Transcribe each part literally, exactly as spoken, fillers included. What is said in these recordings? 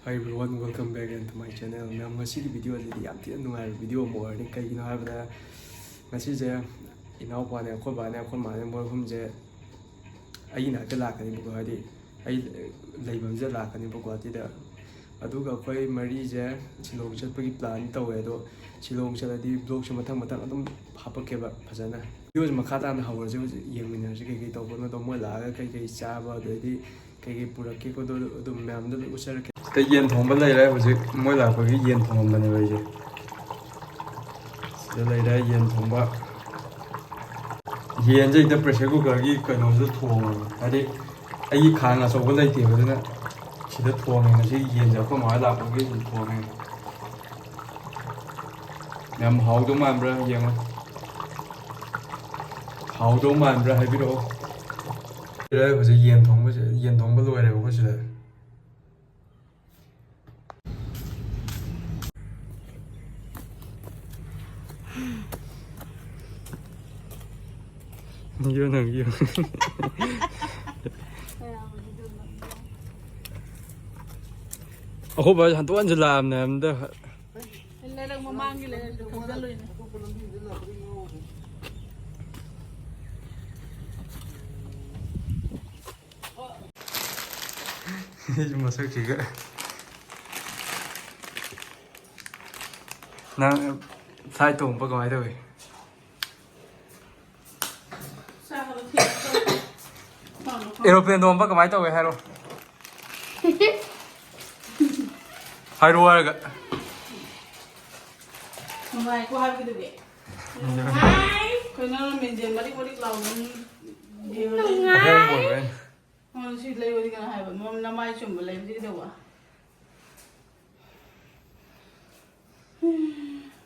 Hi everyone, welcome back again to my channel. ꯃꯌꯥꯝ, ꯉꯁꯤꯒꯤ ꯚꯤꯗꯤꯑꯣꯁꯤꯗꯤ ꯌꯥꯝ ꯊꯤꯅ ꯅꯨꯡꯉꯥꯏꯕ ꯚꯤꯗꯤꯑꯣ ꯑꯃ ꯑꯣꯏꯔꯅꯤ꯫ ꯀꯩꯒꯤꯅꯣ ꯍꯥꯏꯕꯗ, ꯉꯁꯤꯁꯦ ꯏꯅꯥꯎꯄꯥꯅꯦ, ꯑꯩꯈꯣꯏ ꯕꯥꯅꯦ, ꯑꯩꯈꯣꯏ ꯃꯥꯅꯦ, ꯃꯣꯏ ꯑꯍꯨꯝꯁꯦ ꯑꯩꯒꯤ ꯅꯥꯛꯇ ꯂꯥꯛꯀꯅꯤꯕꯀꯣ, ꯍꯥꯏꯗꯤ ꯑꯩ ꯂꯩꯐꯝꯁꯤꯗ ꯂꯥꯛꯀꯅꯤꯕ, ꯒꯨꯍꯥꯇꯤꯗ꯫ ꯑꯗꯨꯒ ꯑꯩꯈꯣꯏ ꯃꯔꯤꯁꯦ ꯁꯤꯂꯣꯡ ꯆꯠꯄꯒꯤ ꯄ꯭ꯂꯥꯟ ꯇꯧꯋꯦ꯫ ꯑꯗꯣ ꯁꯤꯂꯣꯡ ꯆꯠꯂꯗꯤ ꯕ꯭ꯂꯣꯛꯁꯦ ꯃꯊꯪ ꯃꯊꯪ ꯑꯗꯨꯝ ꯍꯥꯄꯛꯀꯦꯕ ꯐꯖꯅ꯫ ꯚꯤꯗꯤꯑꯣꯁꯦ ꯃꯈꯥ ꯇꯥꯅ ꯍꯧꯔꯁꯦ꯫ ꯍꯧꯖꯤꯛ ꯌꯦꯡꯃꯤꯟꯅꯔꯁꯦ ꯀꯩꯀꯩ ꯇꯧꯕꯅꯣꯗꯣ, ꯃꯣꯏ ꯂꯥꯛꯑꯒ ꯀꯩꯀꯩ ꯆꯥꯕ, ꯑꯗꯩꯗꯤ ꯀꯩꯀꯩ ꯄꯨꯔꯛꯀꯦ ꯈꯣꯠꯇꯣ ꯑꯗꯨꯝ ꯃꯌꯥꯝꯗꯣ ꯂꯣꯏ ꯎꯠꯆꯔꯛꯀꯦ꯫ ꯁꯤꯗ ꯌꯦꯟ ꯊꯣꯡꯕ ꯂꯩꯔꯦ꯫ ꯍꯧꯖꯤꯛ ꯃꯣꯏ ꯂꯥꯛꯄꯒꯤ ꯌꯦꯟ ꯊꯣꯡꯉꯝꯕꯅꯦꯕ ꯑꯩꯁꯦ꯫ ꯁꯤꯗ ꯂꯩꯔꯦ ꯌꯦꯟ ꯊꯣꯡꯕ꯫ ꯌꯦꯟꯁꯦ ꯍꯦꯛꯇ ꯄ꯭ꯔꯦꯁꯔ ꯀꯨꯀꯔꯒꯤ ꯀꯩꯅꯣꯁꯤꯗ ꯊꯣꯡꯉꯦꯕ, ꯍꯥꯏꯗꯤ ꯑꯩꯒꯤ ꯈꯥꯡ ꯑꯆꯧꯕ ꯂꯩꯇꯦꯕ, ꯑꯗꯨꯅ ꯁꯤꯗ ꯊꯣꯡꯉꯦ꯫ ꯉꯁꯤꯒꯤ ꯌꯦꯟꯁꯦ ꯑꯩꯈꯣꯏ ꯃꯥ ꯍꯣꯏ ꯂꯥꯛꯄꯒꯤ ꯑꯗꯨꯝ ꯊꯣꯡꯉꯦ꯫ ꯌꯥꯝ ꯍꯥꯎꯗꯧ ꯃꯥꯟꯕ꯭ꯔꯥ ꯌꯦꯡꯉꯣ꯫ ꯍꯥꯎꯗꯧ ꯃꯥꯟꯕ꯭ꯔꯥ ꯍꯥꯏꯕꯤꯔꯛꯑꯣ꯫ ꯁꯤꯗ ꯍꯧꯖꯤꯛ ꯌꯦꯟ ꯊꯣꯡꯕꯁꯦ, ꯌꯦꯟ ꯊꯣꯡꯕ ꯂꯣꯏꯔꯦꯕꯀꯣ ꯁꯤꯗ꯫ ꯅꯪꯒꯤꯌꯣ, ꯅꯪꯒꯤꯌꯣ꯫ ꯑꯩꯈꯣꯏ ꯕꯥ ꯍꯟꯗꯣꯛ ꯍꯟꯖꯤꯜ ꯂꯥꯛꯑꯕꯅꯦ ꯑꯝꯇ꯫ ꯂꯩꯔꯛ ꯃꯃꯥꯡꯒꯤ ꯂꯩꯔꯛꯇ ꯊꯧꯖꯜꯂꯨꯏꯅꯦ꯫ ꯃꯁꯛꯁꯤꯒ꯫ ꯅꯪ ꯐ꯭ꯂꯥꯏꯠ ꯇꯣꯡꯕ ꯀꯃꯥꯏꯅ ꯇꯧꯏ? ꯑꯦꯔꯣꯄ꯭ꯂꯦꯟ ꯇꯣꯡꯕ ꯀꯃꯥꯏꯅ ꯇꯧꯋꯦ ꯍꯥꯏꯔꯣ꯫ ꯍꯥꯏꯔꯣ ꯍꯥꯏꯔꯒ꯫ ꯅꯨꯡꯉꯥꯏꯀꯣ ꯍꯥꯏꯕꯒꯤꯗꯨꯗꯤ꯫ ꯅꯨꯡꯉꯥꯏ꯫ ꯀꯩꯅꯣ ꯃꯤꯡꯁꯦ ꯃꯔꯤꯛ ꯃꯔꯤꯛ ꯂꯥꯎꯕ ꯃꯤ ꯅꯨꯡꯉꯥꯏ꯫ ꯑꯍꯣꯡꯕ ꯑꯣꯏꯕꯩ꯫ ꯑꯣ, ꯁꯤ ꯂꯩꯕꯗꯤ ꯀꯅꯥ ꯍꯥꯏꯕ? ꯃ-, ꯅꯃꯥꯏ ꯆꯨꯝꯕ ꯂꯩꯕꯗꯤ ꯀꯩꯗꯧꯕ?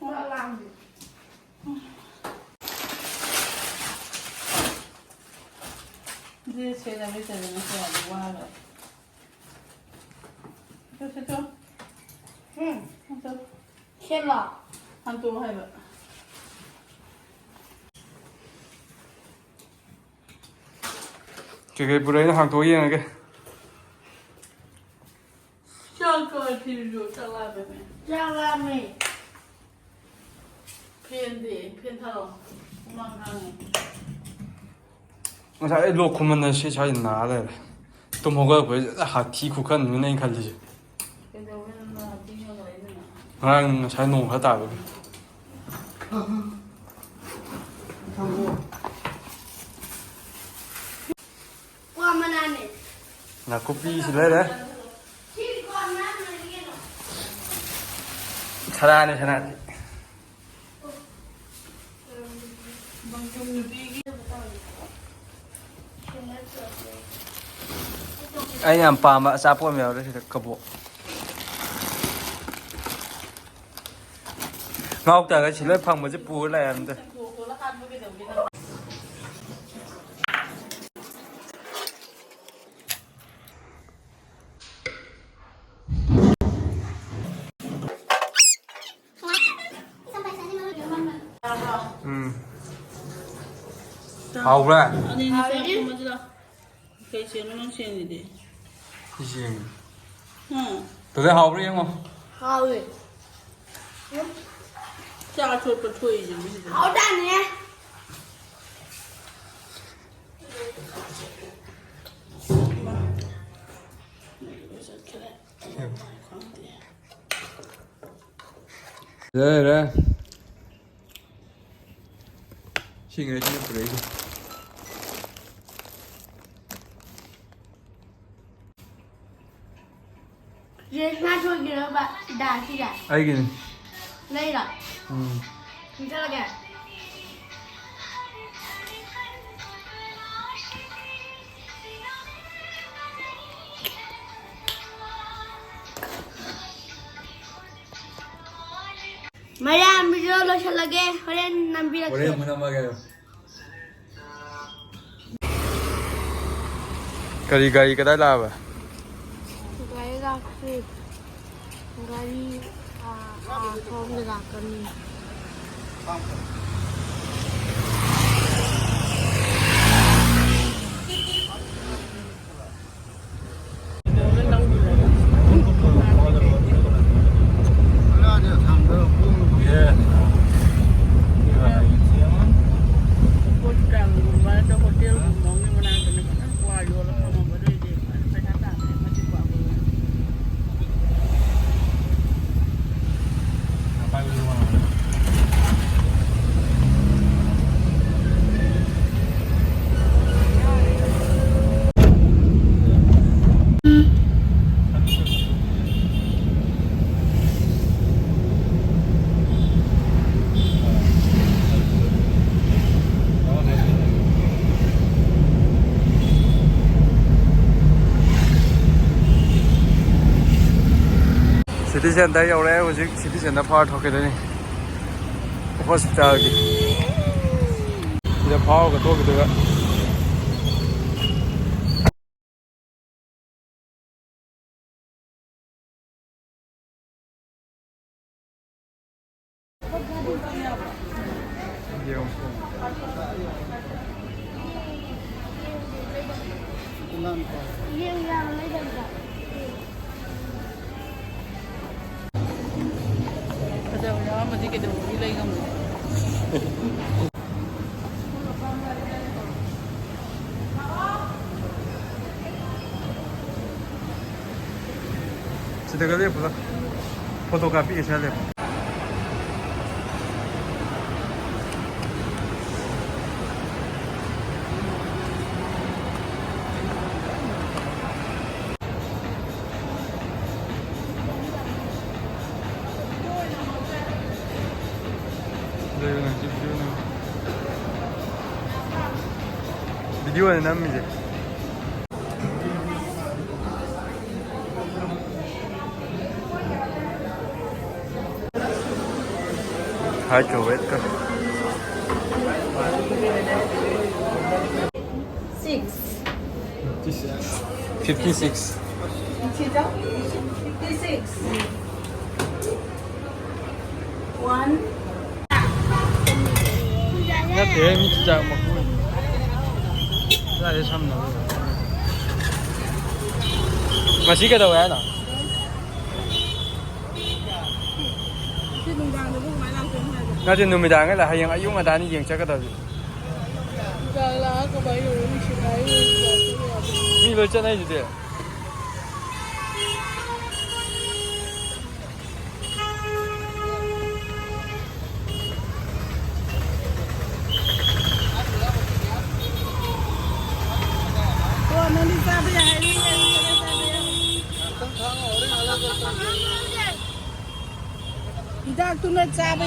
ꯋꯥ ꯂꯥꯡꯗꯦ꯫ ꯗ꯭ꯔꯦꯁ ꯁꯦꯠꯅꯕꯩ ꯇꯧꯕꯅꯦ, ꯀꯌꯥꯗꯤ ꯋꯥꯈ꯭ꯔꯦ꯫ ꯆꯠ, ꯆꯠ, ꯆꯠ꯫ ꯎꯝ꯫ ꯆꯠ꯫ ꯁꯦꯝꯃꯣ꯫ ꯍꯟꯇꯣꯛꯑꯣ ꯍꯥꯏꯕ꯫ ꯀꯩꯀꯩ ꯄꯨꯔꯛꯏꯅꯣ ꯍꯥꯡꯇꯣꯛꯑ ꯌꯦꯡꯉꯒꯦ꯫ ꯆꯥꯛ ꯀꯧꯔ ꯊꯤꯔꯨꯔꯣ, ꯆꯥꯛ ꯂꯥꯝꯃꯦ꯫ ꯆꯥꯛ ꯂꯥꯝꯃꯦ꯫ ꯐꯦꯟꯗꯤ, ꯐꯦꯟ ꯊꯥꯔꯣ꯫ ꯍꯨꯃꯥꯡ ꯀꯥꯡꯉꯦ꯫ ꯉꯁꯥꯏ ꯑꯩ ꯂꯣꯛ ꯈꯨꯃꯟꯗꯅ ꯁꯤ ꯁ꯭ꯋꯥꯏꯗ ꯅꯥ ꯂꯩꯔꯦ꯫ ꯇꯨꯝ ꯍꯧꯒꯠꯂꯛꯄꯁꯤꯗ ꯍꯥꯊꯤ ꯈꯨꯀꯟ ꯑꯃꯅꯦ ꯑꯩꯅ ꯈꯜꯂꯤꯁꯦ꯫ ꯀꯩꯗꯧꯕꯩꯅꯣ ꯅꯪ ꯍꯥꯊꯤ ꯈꯟꯒꯠꯂꯛꯏꯗꯨꯅ? ꯉꯔꯥꯡ ꯉꯁꯥꯏ ꯅꯣꯡ ꯈꯔ ꯇꯥꯕꯒꯤ꯫ ꯀ꯭ꯋꯥ ꯃꯅꯥꯅꯦ꯫ ꯅꯥꯀꯨꯞꯄꯤꯁꯨ ꯂꯩꯔꯦ꯫ ꯁꯤꯗꯤ ꯀ꯭ꯋꯥ ꯃꯅꯥ ꯃꯥꯜꯂꯤ ꯀꯩꯅꯣ꯫ ꯁꯅꯥꯅꯤ, ꯁꯅꯥꯅꯤ꯫ ꯑꯩꯅ ꯌꯥꯝ ꯄꯥꯝꯕ ꯑꯆꯥꯄꯣꯠ ꯑꯃ ꯌꯥꯎꯔꯦ ꯁꯤꯗ, ꯀꯕꯣꯛ꯫ ꯉꯥꯎ ꯇꯥꯔꯒ ꯁꯤ ꯂꯣꯏ ꯐꯪꯕꯁꯦ ꯄꯨꯔ ꯂꯥꯛꯑꯦ ꯑꯝꯇ꯫ ꯎꯝ꯫ ꯍꯥꯎꯕ꯭ꯔꯥ? ꯑꯅꯤꯅꯤ ꯆꯥꯛ ꯊꯣꯡꯕꯁꯤꯗ꯫ ꯀꯩ ꯁꯦꯝꯅꯣ ꯅꯪ ꯁꯦꯝꯃꯤꯗꯤ? ꯁꯤ ꯁꯦꯝꯃꯤ꯫ ꯎꯝ꯫ ꯇꯗꯩ ꯍꯥꯎꯕ꯭ꯔꯥ ꯌꯦꯡꯉꯣ꯫ ꯍꯥꯎꯋꯦ꯫ ꯆꯥꯛ ꯑꯆꯣꯠꯄ ꯊꯣꯛꯏꯁꯤꯕꯨ ꯁꯤꯗ꯫ ꯍꯥꯎꯖꯥꯠꯅꯤꯍꯦ꯫ ꯂꯩꯔꯦ꯫ ꯁꯤꯉꯩꯁꯤꯅ ꯄꯨꯔꯛꯏꯁꯦ꯫ ꯖꯦꯁꯅꯥ ꯊꯣꯏꯒꯤꯔꯕ ꯗꯥ ꯁꯤꯁꯦ? ꯑꯩꯒꯤꯅꯤ꯫ ꯂꯩꯔꯣ? ꯎꯝ꯫ ꯄꯤꯖꯔꯒꯦ꯫ ꯃꯌꯥꯝ ꯚꯤꯗꯤꯑꯣ ꯂꯣꯏꯁꯤꯜꯂꯒꯦ, ꯍꯣꯔꯦꯟ ꯅꯝꯕꯤꯔꯛꯀꯦ꯫ ꯍꯣꯔꯦꯟ ꯑꯃꯨꯛ ꯅꯝꯃꯒꯦ꯫ ꯀꯔꯤ ꯒꯥꯔꯤ ꯀꯗꯥꯏ ꯂꯥꯛꯑꯕ? ꯒꯥꯔꯤ ꯂꯥꯛꯇ꯭ꯔꯤ꯫ ꯒꯥꯔꯤ, ꯑꯥ, ꯑꯥ, ꯁꯣꯝꯗ ꯂꯥꯛꯀꯅꯤ꯫ ꯁꯤꯇꯤ ꯁꯦꯟꯇꯔ ꯌꯧꯔꯦ꯫ ꯍꯧꯖꯤꯛ ꯁꯤꯇꯤ ꯁꯦꯟꯇꯔ ꯐꯥꯎꯔ ꯊꯣꯛꯈꯤꯗꯣꯏꯅꯤ ꯍꯣꯁꯄꯤꯇꯥꯜꯒꯤ꯫ ꯁꯤꯗ ꯐꯥꯎꯔꯒ ꯊꯣꯛꯈꯤꯗꯣꯏꯕ꯫ ꯐꯖꯕ ꯌꯥꯎꯔꯝꯃꯗꯤ ꯀꯩꯗꯧꯕꯒꯤ ꯂꯩ ꯉꯝꯃꯣꯏ? ꯁꯤꯗꯒ ꯂꯦꯞꯄꯨꯗ꯫ ꯐꯣꯇꯣ ꯀꯥꯞꯄꯤꯒꯦ ꯁꯤꯗ ꯂꯦꯞꯄꯨ꯫ ꯚꯤꯗꯤꯑꯣꯅꯦ ꯅꯝꯃꯤꯁꯦ꯫ Height ꯀ weight ꯀ꯫ Six. Fifty six. Fifty six. One. ꯅꯠꯇꯦꯍꯦ, ꯃꯤ ꯆꯨꯖꯥꯛ ꯃꯀꯨ꯫ ꯀꯗꯥꯏꯗ ꯁꯝꯅꯕ? ꯉꯁꯤ ꯀꯩꯗꯧꯋꯦ ꯍꯥꯏꯅꯣ? ꯁꯤ ꯅꯨꯡꯗꯥꯡꯗꯕꯨ ꯀꯃꯥꯏꯅ ꯂꯥꯛꯇꯣꯏꯅꯣ ꯍꯥꯏꯕ? ꯅꯠꯇꯦ, ꯅꯨꯃꯤꯗꯥꯡꯒ ꯂꯥꯛ-, ꯍꯌꯦꯡ ꯑꯌꯨꯛ ꯉꯟꯇꯥꯅ ꯌꯦꯡ ꯆꯠꯀꯗꯕꯁꯦ꯫ ꯅꯨꯡꯗꯥꯡ ꯂꯥꯛꯑ ꯀꯃꯥꯏꯅ ꯇꯧꯗꯣꯏꯅꯣ? ꯅꯨꯡꯁꯤꯠ ꯍꯥꯏꯔꯤ, ꯅꯨꯡꯗꯥꯡ ꯆꯠꯂꯨ ꯌꯥꯗꯦ꯫ ꯃꯤ ꯂꯣꯏ ꯆꯠꯅꯩꯗꯨꯗꯤ꯫ ꯍꯤꯗꯥꯛꯇꯨꯅ ꯆꯥꯕ